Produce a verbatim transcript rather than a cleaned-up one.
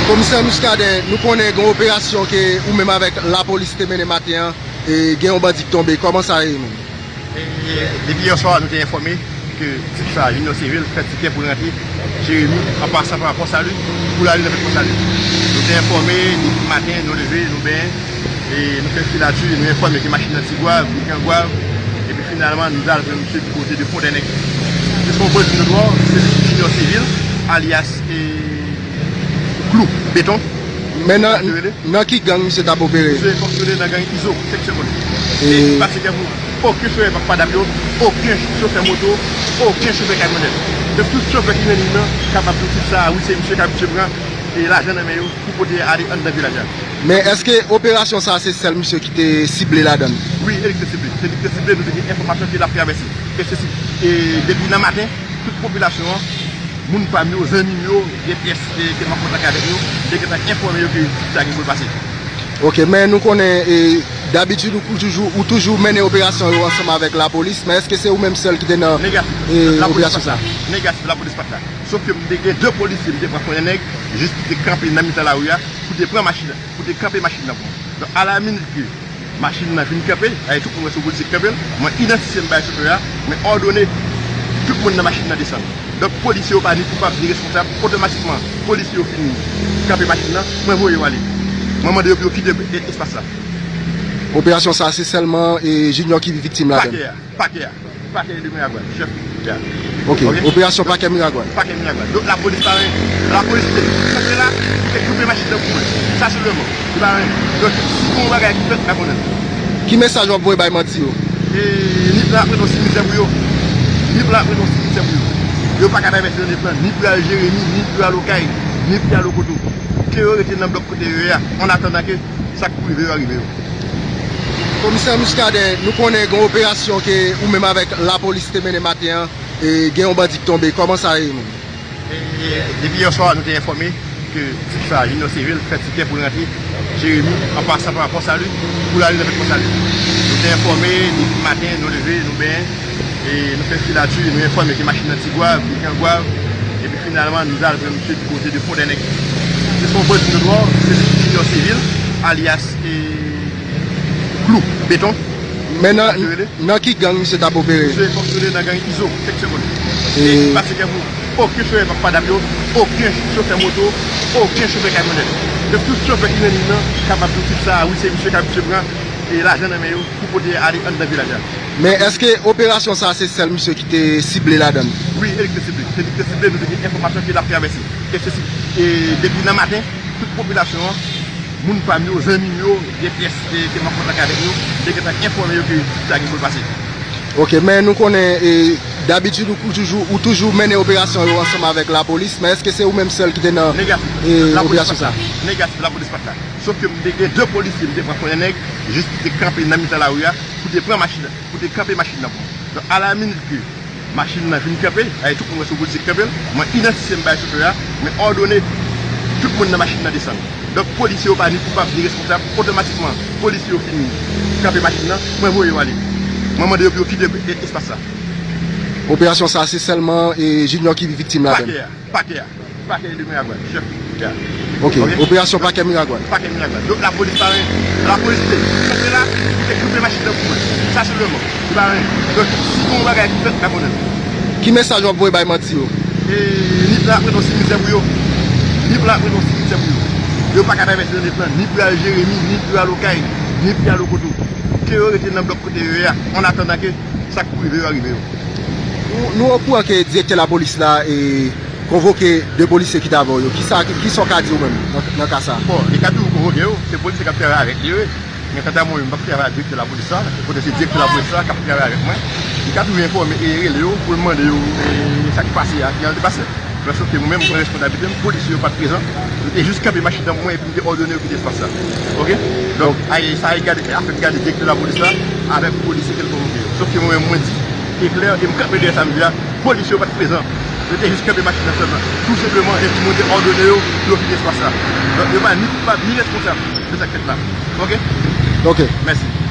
Komisè Muscadin, nou konnen gen yon operasyon ke ou menm avèk lapolis te mennen maten an, e gen yon bandi ki tonbe. Kòman sa ye menm? E, depi yè swa, nou te enfòme ke tip sa, Junior Civil, fè tikè pou l rantre Jeremi, an pasan pa Pòsali, pou l ale nan Pòsali. Nou te enfòme, depi maten, nou leve, nou benyen, e nou fè filatri, nou enfòme ke machin nan Tigwav, Bikangwav, epi finalman, nou t al jwenn misye ki kote de Fondènèg. Jan w wè nou dwò, se Junior Civil, alyas, e, Klou, Beton. Men nan, nan ki gang misye t ap opere? Misye fonksyone nan gang Izo, seksyon Kòd. E li pa se gang pou okenn chofè pa padam yo, okenn chofè moto, okenn chofè kamyonèt. Donk, tout chofè ki nan liy nan kapab di tip sa, wi, se misye k ap pran, e, lajan nan men yo pou pote ale anndan vilaj la. Men èske operasyon sa a se sèl misye ki te sible ladan l? Wi, e li ki te sible. Se li ki te sible, nou te gen enfòmasyon ke l ap travèse. E se si, e depi nan maten, tout popilasyon an, moun pa m yo, zanmi m yo, gen pyès, e, ke m ap kontakte avèk yo, te gentan enfòme yo ke sa gen pou l pase. Ok, men nou konnen, e, dabitid ou toujou, ou toujou mennen operasyon yo ansanm avèk lapolis, men èske se ou menm sèl ki te nan, e, operasyon sa a? Negatif, lapolis pa t la. Sòf ke m te gen de polisye, m te pran Fondènèg, jis pou te kanpe nan mitan lari a, pou te pran machin, pou te kanpe machin nan pou mwen. Donk, alaminit ke machin nan vin kanpe, e tout moun wè se yon polisye ki kanpe l, mwen idantifye m bay chofè a, mwen òdone tout moun nan machin nan desann. Donk, polisye yo pa ni koupab ni responsab, otomatikman, polisye yo fin kanpe machin nan, mwen voye yo ale. Mwen mande yo pou yo kite e-, espas la. Operasyon sa a, se sèlman, e, Junior ki viktim ladan l? Pakè a, pakè a. Pakè de Miragwàn, chèf. Ok, operasyon pakè Miragwàn. Pakè Miragwàn. Donk, lapolis pa anyen. Lapolis te kanpe la, pou te koupe machin nan pou mwen. Sa sèlman. Li pa anyen. Donk, si gon bagay ki fèt, m pa konnen. Ki mesaj w ap voye bay mati yo? E, Nip lan ap rete yon simitè pou yo. Nip lan ap rete yon simitè pou yo. Yo pa ka travèse nan Nip lan, ni pou y al Jeremi, ni pou y al Okay, ni pou y al Okoto. Ke yo rete nan blòk kote yo ye a, an atandan ke sa k pou rive yo a rive yo. Komisè Muscadin, nou konnen gen yon operasyon ke ou menm avèk lapolis te mennen maten an, e gen yon bandi ki tonbe. Kòman sa ye menm? E, depi yè swa, nou te enfòme ke tip sa, Junior Civil, fè tikè pou l rantre Jeremi, an pasan pa Pòsali, pou l ale nan Pòsali. Nou te enfòme, depi maten, nou leve, nou benyen, e nou fè filatri, nou enfòme ke machin nan Tigwav, Bikangwav, epi finalman, nou t al jwenn misye ki kote de Fondènèg. Se yon bandi notwa, se Junior Civil, alyas, e, Klou, Beton. Men nan, nan ki gang misye t ap opere? Misye fonksyone nan gang Izo, seksyon Kòd. E li pa se gang pou okenn chofè pa padam yo, okenn chofè moto, okenn chofè kamyonèt. Donk, tout chofè ki nan liy nan kapab di tip sa, wi, se misye k ap pran, e, lajan nan men yo pou pote ale anndan vilaj la. Men èske operasyon sa a se sèl misye ki te sible ladan l? Wi, e li ki te sible. Se li ki te sible, nou te gen enfòmasyon ke l ap travèse. E se si, e depi nan maten, tout popilasyon an, moun pa m yo, zanmi m yo, gen pyès, e, ke m ap kontakte avèk yo, te gentan enfòme yo ke sa gen pou l pase. Ok, men nou konnen, e, dabitid ou, ou toujou, ou toujou mennen operasyon yo ansanm avèk lapolis, men èske se ou menm sèl ki te nan, e, operasyon sa a? Negatif, lapolis pa t la. Sòf ke m te gen de polisye, m te pran Fondènèg, jis pou te kanpe nan mitan lari a, pou te pran machin, pou te kanpe machin nan pou mwen. Donk, alaminit ke machin nan vin kanpe, e tout moun wè se yon polisye ki kanpe l, mwen idantifye m bay chofè a, mwen òdone tout moun nan machin nan desann. Donk, polisye yo pa ni koupab ni responsab, otomatikman, polisye yo fin kanpe machin nan, mwen voye yo ale. Mwen mande yo pou yo kite e-, espas la. Operasyon sa a, se sèlman, e, Junior ki viktim ladan l? Pakè a, pakè a. Pakè de Miragwàn, chèf. Ok, operasyon pakè Miragwàn. Pakè Miragwàn. Donk, lapolis pa anyen. Lapolis te kanpe la, pou te koupe machin nan pou mwen. Sa sèlman. Li pa anyen. Donk, si gon bagay ki fèt, m pa konnen. Ki mesaj w ap voye bay mati yo? E, Nip lan ap rete yon simitè pou yo. Nip lan ap rete yon simitè pou yo. Yo pa ka travèse nan Nip lan, ni pou y al Jeremi, ni pou y al Okay, ni pou y al Okoto. Ke yo rete nan blòk kote yo ye a, an atandan ke sa k pou rive yo a rive yo. Nou, nou okouran ke direktè lapolis la, e, konvoke de polisye ki t avè w yo. Kisa, kisa w ka di w menm nan, nan ka sa a? Bon, li ka toujou konvoke yo, se polisye k ap travay avèk li yo ye. Men kanta mwen menm, m p ap travay ak direktè lapolis la, kote se direktè lapolis la k ap travay avèk mwen. Li ka toujou enfòme e rele yo pou l mande yo, e, sa k pase a, ki jan l te pase. Men sòf ke mwen menm, m pran responsablite m, polisye yo pa t prezan. Yo te jis kanpe machin nan pou mwen epi m te òdone yo kite espas la. Ok? Donk, ay, sa a gade, afè gade direktè lapolis la avèk polisye ke l konvoke yo. Sòf ke mwen menm, mwen di e klè, e m kanpe dèyè sa m di a, polisye yo pa t prezan. Yo te jis kanpe machin nan sèlman. Tou senpleman, epi mwen te òdone yo pou yo kite espas la. Donk, yo pa ni koupab, ni responsab de sa k fèt la. Ok? Ok. Mèsi.